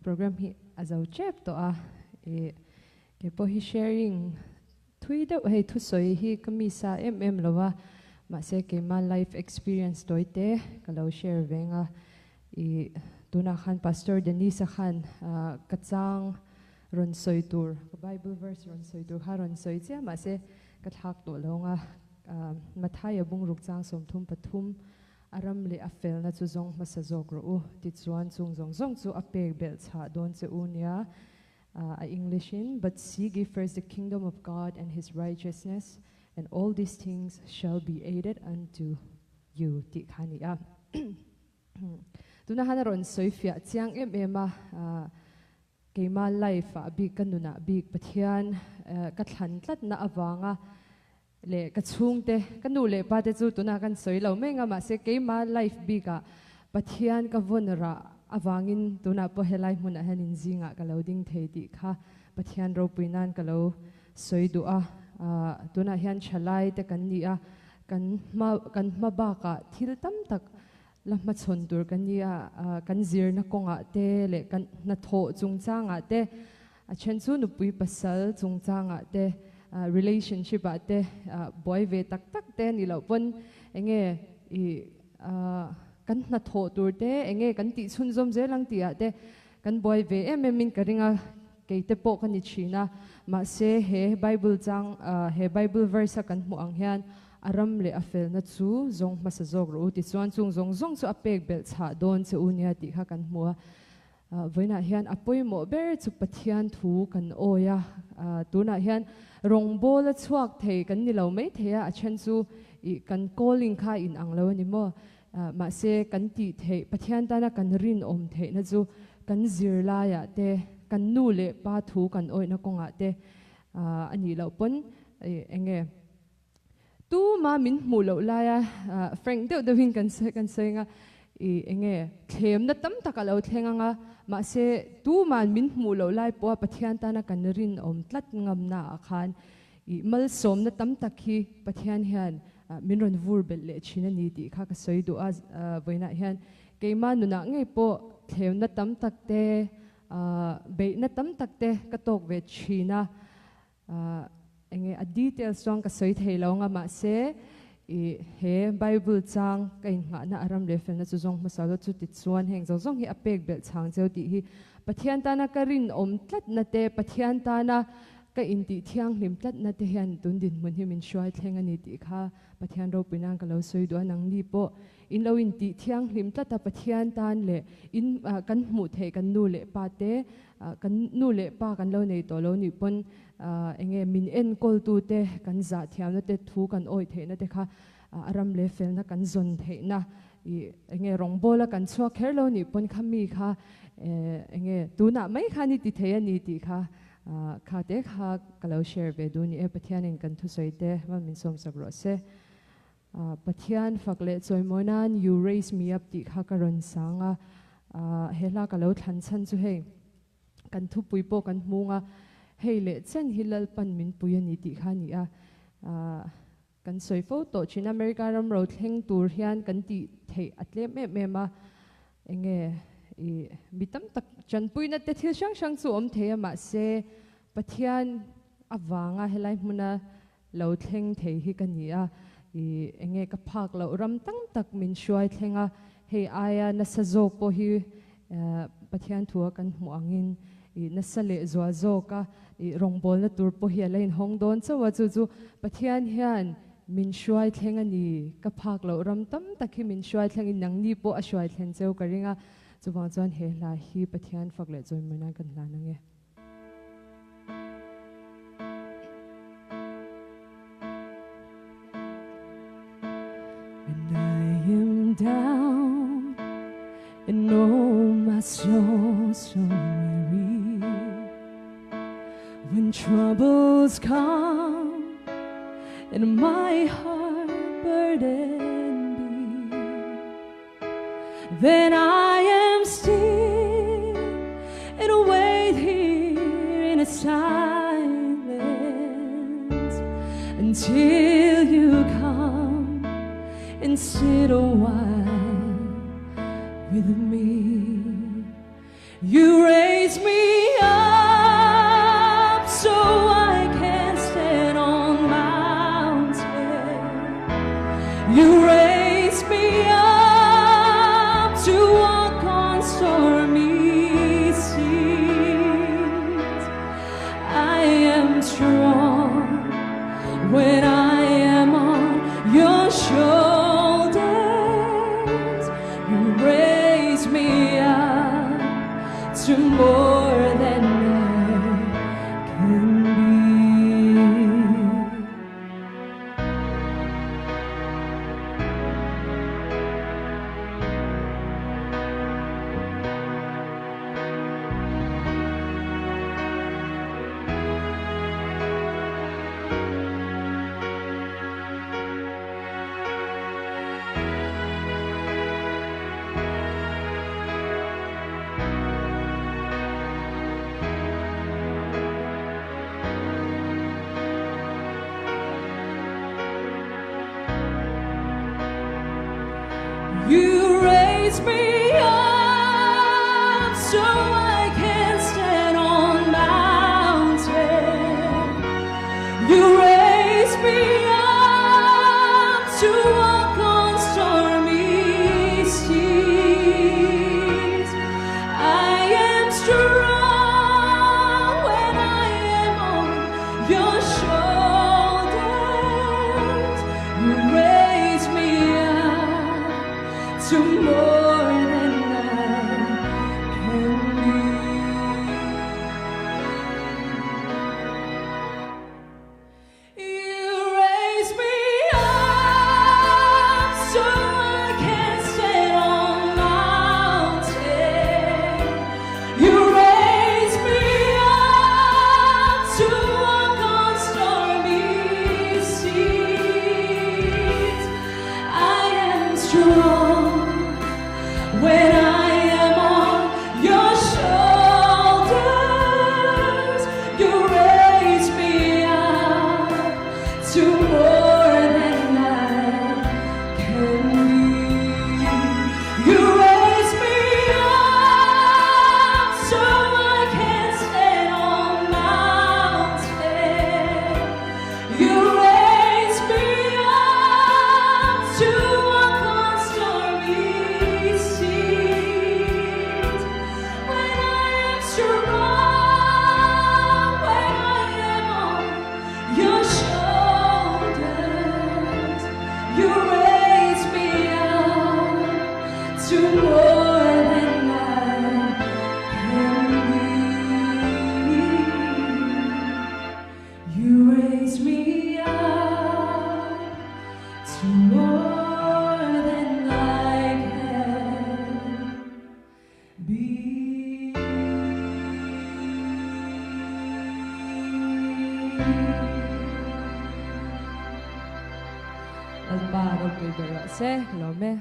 Program hi a zo tep tawh a, ih kei pawh hi sharing thui deuh hei thusawi hi ka mi sa em em lo a, mahse keima life experience tawi te ka lo share veng a, ih tunah khan Pastor Denise-a khan ka chang rawn sawi tur, ka Bible verse rawn sawi tur kha rawn sawi chiah mahse ka thlak tawh lo ang a, Mathaia bungruk chang 33 A ram leh a felna chu zawng hmasa zawk rawh u, tichuan chung zawng zawng chu a pek belh chhah dawn che u nia. A English in, But seek ye first the kingdom of God and his righteousness, and all these things shall be added unto you tih kha a ni a. Tuna han a rawn sawi fiah chiang em em a, keima life ah bik, ka nunah bik Pathian ka thlan tlatna avanga Leh ka chhungte, ka nu leh pa te chu tunah kan sawi lo mai anga mahse keima life bikah Pathian ka vawn rah avangin tunah pawh helai hmunah hian in zingah ka lo ding thei tih kha Pathian ropui nan ka lo sawi duh a. Tunah hian thalai te kan ni a, kan hma kan hma bakah thil tam tak la hmachhawn tur kan ni a, kan zirna kawngah te leh kan hnathawh chungchangah te A then chu nupui pasal chungchangah te, relationship ah te buai ve tak tak te ni loh pawn enge i kan hnathawh tur te enge kan tih chhunzawm zel ang tih ah te kan buai ve em em in ka ring a, kei te pawh ka ni thin a. Mahse he Bible chang he Bible verse a kan hmuh ang hian a ram leh a felna chu zawng hmasa zawk rawh u tichuan chung zawng zawng chu a pek belh chhah dawn che u nia tih kha kan hmu a. Vawiinah hian a pawimawh ber chu Pathian thu kan awi a, tunah hian rawngbawla chhuak thei kan ni lo mai thei a, a then chu ih kan calling kha in ang lo a ni maw? Mahse kan tih theih, Pathian tana kan rinawm theihna chu kan zirlaiah te, kan nu leh pa thu kan awihna kawngah te a nih loh pawn ih eng nge Tuma min hmuh loh laia frank deuh deuhin kan sawi kan sawi anga i enge thlemna tam tak a lo thleng anga mahse tuman min hmuh loh lai pawha Pathian tana kan rinawm tlat ngamna ah khan i malsawmna tam tak hi Pathian hian min rawn vur belh leh thin a ni tih kha ka sawi duh a vawiinah hian keimah nunah ngei pawh thlemna tam tak te beihna tam tak te ka tawk ve thin a. Enge a details chuan ka sawi thei lo anga mahse i he Bible chang ka innghahna a ram leh felna chu zawng hmasa lo chu tichuan heng zawng zawng hi a pek belh chhang cheu tih hi Pathian tana ka rinawm tlatna te Pathian tana ka intih thianghlim tlatna te hian tun dinhmun hi min hruai thleng a ni tih kha Pathian ropui nan ka lo sawi duh a nangni pawh in lo intih thianghlim tlat a Pathian tan leh in kan hmuh theih kan nu leh pa te Kan nu leh pa kan lo nei tawh lo nih pawn enge min enkawltute kan zah thiamna te thu kan awih theihna te kha a ram leh felna kan zawn theihna ih enge rawngbawla kan chhuak kher lo nih pawn kha mi kha enge tunah mai khan i ti thei a ni tih kha kha te kha ka lo share ve duh ni e Pathianin kan thusawi te va min sawmsak rawh se. Pathian fak leh chawimawi nan You Raise Me Up tih kha ka rawn sang a, he hla ka lo thlan chhan chu hei kan thupui pawh kan hmung a, hei leh chen hi Lalpan min pui a ni tih kha a ni a, kan sawi fo tawh thin America ram ro thleng tur hian kan tih theih a tlem em em a, enge i mi tam tak tanpuina te thil hrang hrang chu awm thei a mahse Pathian avanga helai hmuna Lo thleng thei hi ka ni a, i enge ka phak loh ram tam tak min hruai thleng a, hei aia nasa zawk pawh hi Pathian thua kan hmuh angin i nasa leh zual zawk a, i rawngbawlna tur pawh hi a la inhawng dawn chauh a, chu chu Pathian hian min hruai thleng a ni, ka phak loh ram tam tak hi min hruai thlengin nangni pawh a hruai thlen cheu ka ring a, chuvang chuan he hla hi Pathian fak leh chawimawi nan kan hlan ang e. When I am down and oh my soul so weary When troubles come and my heart burdened be Then I am still and wait here in a silence Until you come and sit a while with me You raise. to more than I can be. You raise me up so I can stand on mountains. You raise me up to walk on stormy seas. I am strong when I am on your shoulders. You raise me up to more than I can be. You raise me up so I can stand on mountains. You raise me up to walk on stormy seas. I am strong when I am on your shoulders. You raise me up to more than I can be. You raise me up so I can stand on mountains. You raise me up to walk on stormy seas. When I am strong, when I am on your shoulders, you raise me up to more than I can be. You raise me up to more than I can be. Lalpa ropui ber rawh se, lawm e.